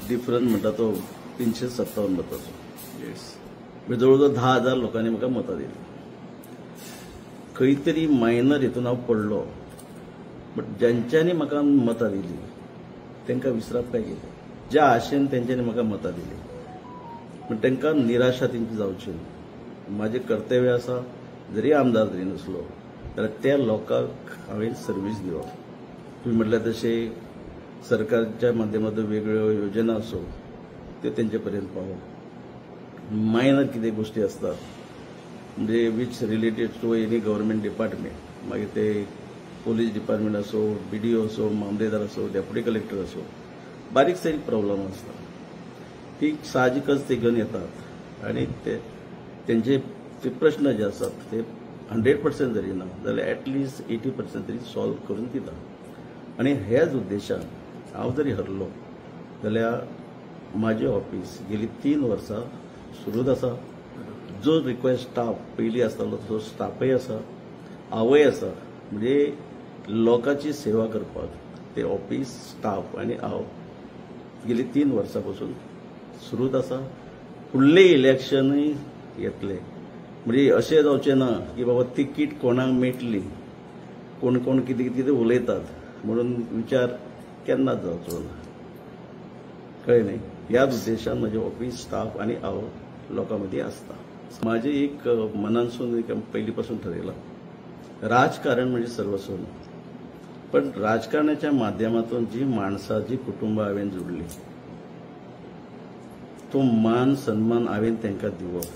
Difference म्हणटा तो 357 मताचो. येस, जवळ जवळ 10,000 लोकांनी म्हाका मतां दिली. खंय तरी मायनर हितून हांव पडलो, बट ज्यांच्यांनी म्हाका मतां दिली तांकां विसरप काय कितें? ज्या आशेन तेंच्यांनी म्हाका मतां दिली पण तांकां निराशा तेंची जावची न्हू. म्हाजें कर्तव्य आसा, जरी आमदार जरी नासलो जाल्यार त्या लोकांक हांवें सर्वीस दिवप. तुमी म्हटल्यार तशें सरकारच्या माध्यमांतून वेगवेगळ्यो योजना आसूं त्यो तेंचे पर्यंत पावोवप. मायनर कितें गोश्टी आसतात म्हणजे which related to any government department, मागीर ते पोलीस डिपार्टमेंट आसूं, BDO आसूं, मामलेदार आसूं, डेप्युटी कलेक्टर आसूं, बारीक सारीक प्रॉब्लम आसता ती साहजिकच ते घेवन येतात आनी ते तेंचे ते प्रश्न जे आसात ते 100% जरी ना जाल्यार एटलिस्ट 80% तरी सॉल्व करून दिता. आनी ह्याच उद्देशान हांव जरी हरलो जाल्यार म्हाजें ऑफिस गेली 3 वर्सां सुरूच आसा. जो रिक्वेस्ट स्टाफ पयलीं आसतालो तो स्टाफय आसा, हांवय आसा. म्हणजे लोकांची सेवा करपाक ते ऑफिस स्टाफ आनी हांव गेली 3 वर्सां पासून सुरूच आसा. फुडलें इलेक्शनूय येतलें, म्हणजे अशें जावचें ना की बाबा तिकीट कोणाक मेळटली, कोण कोण कितें कितें उलयतात म्हणून विचार केन्नाच जावचो ना. कळ्ळें न्ही? ह्याच उद्देशान म्हजें ऑफिस स्टाफ आनी हांव लोकां मदीं आसता. म्हाजें एक मनानसून एक पयलीं पासून ठरयलां, राजकारण म्हणजे सर्वस्व न्हू, पण राजकारणाच्या माध्यमातून जी माणसां, जी कुटुंबां हांवें जोडली तो मान सन्मान हांवें तांकां दिवप,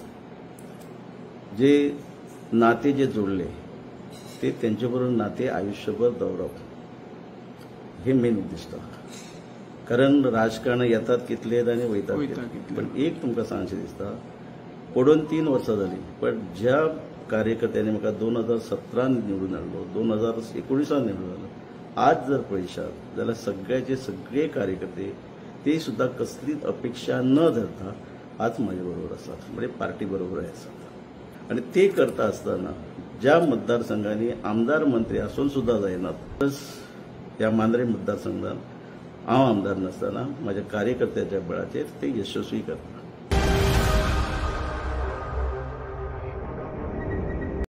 जे नाते जे जोडले ते तेंचे बरोबर नाते आयुष्यभर दवरप हे मेन उद्दिश्ट. कारण राजकारण येतात कितले आनी वयतात कितले. पण एक तुमकां सांगचें दिसता, पडून 3 वर्सां जाली, पण ज्या कार्यकर्त्यांनी म्हाका 2017 निवडून हाडलो, 2019 निवडून हाडलो, आज जर पळयशात जाल्यार सगळ्याचे सगळे कार्यकर्ते ते सुद्दां कसलीच अपेक्षा न धरता आज म्हाजे बरोबर आसात, म्हणजे पार्टी बरोबर आसात. आनी ते करता आसतना ज्या मतदारसंघांनी आमदार मंत्री आसून सुद्दां जायनात, प्लस ह्या मांद्रे मतदारसंघान हांव आमदार नासतना म्हाज्या कार्यकर्त्याच्या बळाचेर ते यशस्वी करता.